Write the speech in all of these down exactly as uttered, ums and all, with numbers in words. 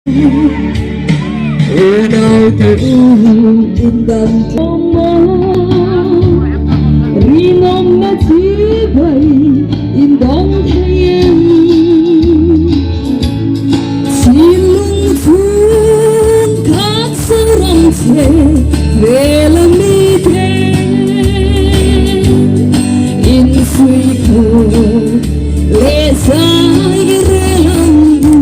Unaute u, indam tlâwm maw, rinawmna chibai in dawng thei em? Chin lung chun khat so ram che vêl a mi te in sui kho leh sa i rêl ang u.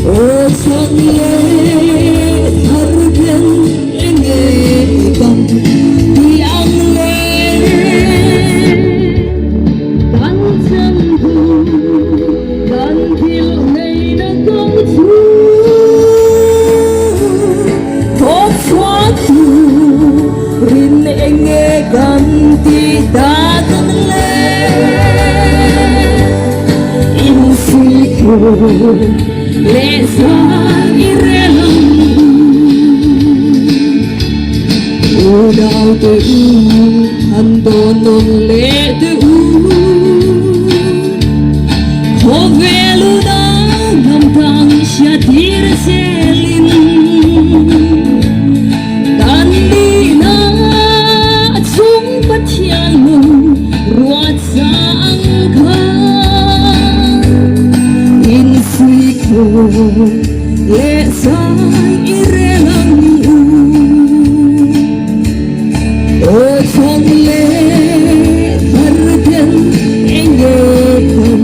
Aw chawng leh thar ken eng nge kan ti ang le, kan chan hu kan thil nei na kawng chu thawk chhuak tu rin eng nge kan ti ta kan le, in sui kho leh sa i rêl ang u. Unaute u, han dawn nawn le te u, khawvel unau lam tang siatir sel in, kan nihna chung Pathian lung ruat sa ang kha, in sui kho leh sa i rêl ang u. Aw chawng leh thar ken eng nge kan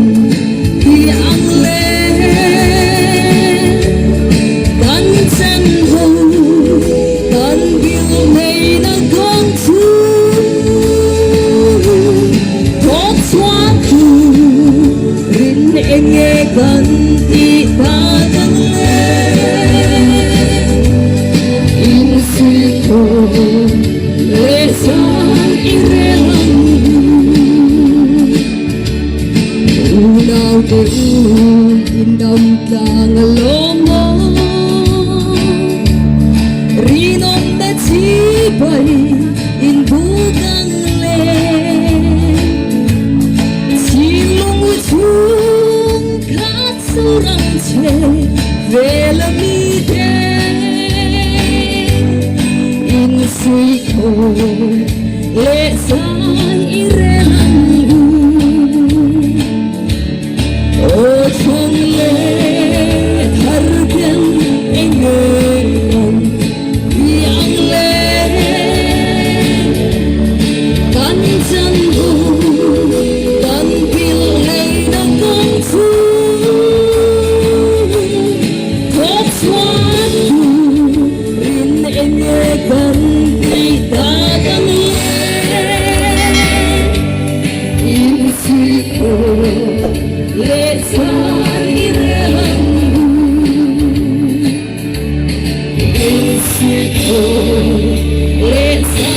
ti ang le, kan chan hu kan thil nei na kawng chu thawk chhuak tu rin eng nge kan ti ta kan le, in sui kho leh sa i rêl ang u. Unaute u, indam tlâng a lâwm maw, rinawmna chibai in bûk ang le, Chin lung chun khat so ram che vêl a mi te in sui kho leh sa i rêl ang u. Aw chawng leh thar ken eng nge kan ti ang le, kan chan hu kan thil nei na kawng chu thawk chhuak tu rin eng nge kan ti ta kan le, in sui kho leh sa i rêl ang u. In sui kho leh sa